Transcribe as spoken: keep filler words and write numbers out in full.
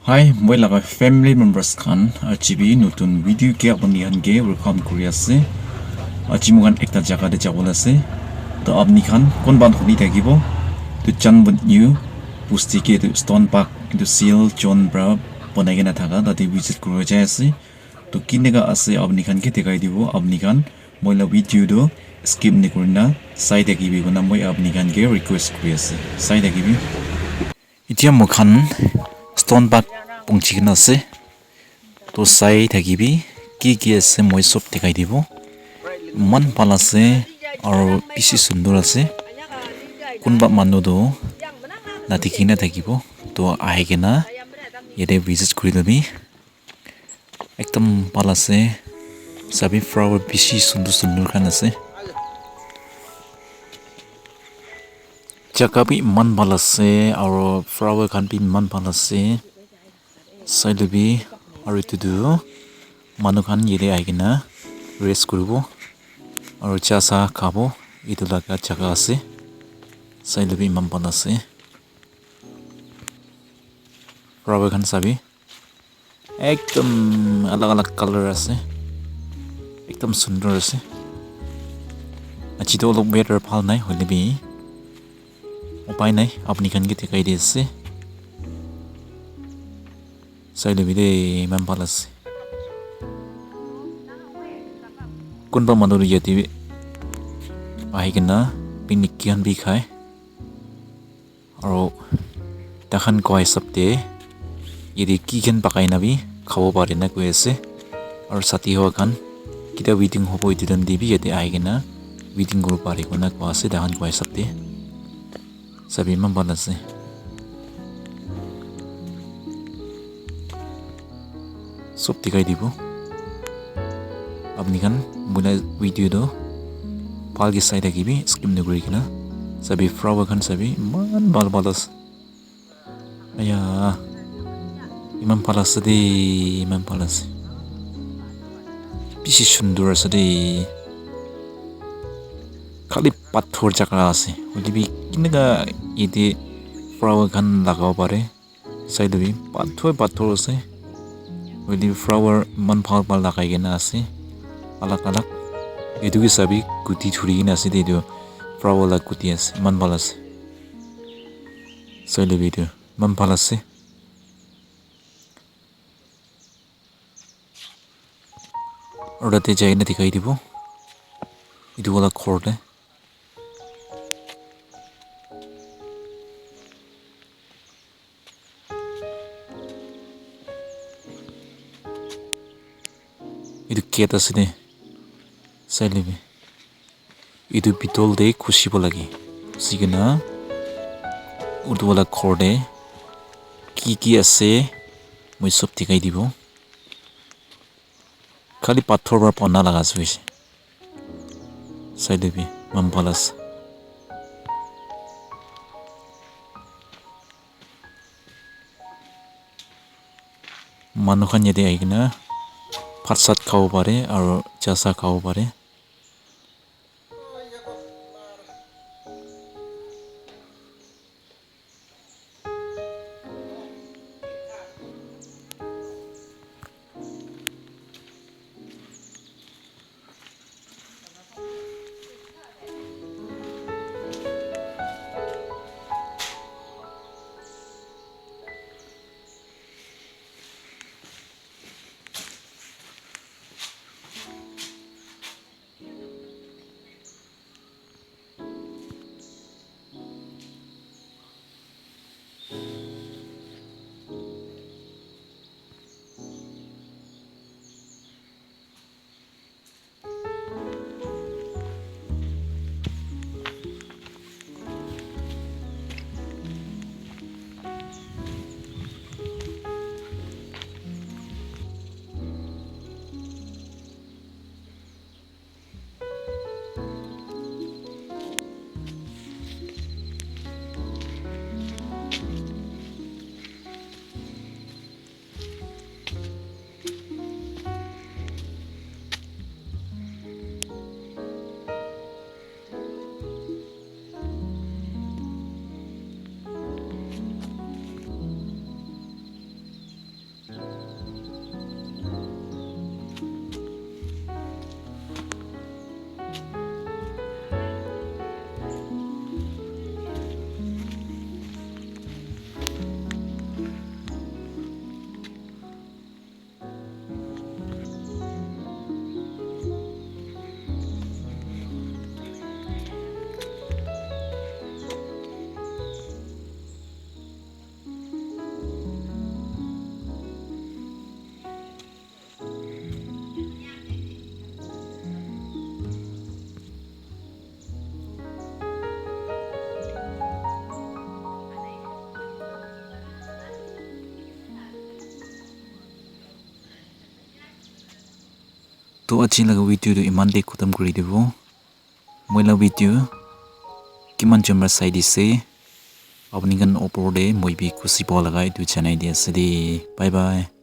Hi, moi laga family members khan, aji bi notun video ke apni khan ke welcome kuri ase. Aji moi khan ekta jaga te jabo le ase. To apni khan kunba huni thakibo. To Chanwon New bosti ke to Stone Park, to Seal John Bra banai kena thaka, tate visit kuri jai ase. To kineka ase apni khan ke dekhai dibo, apni khan moi la video to skip ni kurina sai thakibi kona moi apni khan ke request kuri ase. Sai thakibi. Etiya moi khan Stone Park pongchi kena ase. To sai thakibi, ki ki ase moi sob dekhai dibo. Eman bhal ase, aro bishi sundur ase. Kunba manu to nadikhi na thakibo. To ahi kena yate visit kuri lobi. Ekdum bhal ase. Sabi flower bishi sundur sundur khan ase. Jaga bi eman bhal ase, aro flower khan bi eman bhal ase. Sai lebi, aro etu tu manu khan yate ahi kena rest kuribo, aro cha sa khabo, etu laga jaga ase. Sai lebi eman bhal ase. Flower khan sabi. Ekdum alag alag color ase. Ekdum sundur ase. Aji toh olop weather bhal nai, hoile bi upai nai, apni khan ke dikhai di ase. Sai lebi de, eman bhal ase. Kunba manu tu yate bi ahi kena picnic khan bi khai. Aro takhan koi hisab te yate ki khan pakai na bi khabo pare na koi ase. Aro sati hoa khan kita wedding hobo etu time te bi yate ahi kena wedding kuribo pare koina koi ase takhan koi hisab te. Sabi eman bhal ase. Sob dikhai dibo. Apni khan moi la video toh bhal ke sai thakibi, skip nokuri kena. Sabi flower khan sabi, eman bhal bhal ase. Aya, eman bhal ase de, eman bhal ase. Bishi sundur ase de. Khali pathor jaga ase. Hoile bi kineka yate flower khan lagabo pare. Sai lebi pathor pathor ase. Hoile flower eman bhal bhal lagai kena ase. Alag alag. Etu ke sabi guti thuri kena ase de etu. Flower la guti ase. Eman bhal ase. Sai lebi etu. Eman bhal ase. Aru tate jai kena dikhai dibo. Etu wala ghor te. Etu gate ase de. Sai lebi. Etu bhitor te ghusibo lage. Ghusi kena utu wala ghor te ki ki ase, moi sob dikhai dibo. Khali pathor para bana laga ase hoise. Sai lebi, eman bhal ase. Manu khan yate ahi kena bhat sat khabo pare aro cha sa khabo pare. To aji laga video tu iman te khatam kuri dibo. Moi laga video kiman jon para sai dise, apni khan opor te moi bi khushi pa laga etu janai di ase de. Bye bye.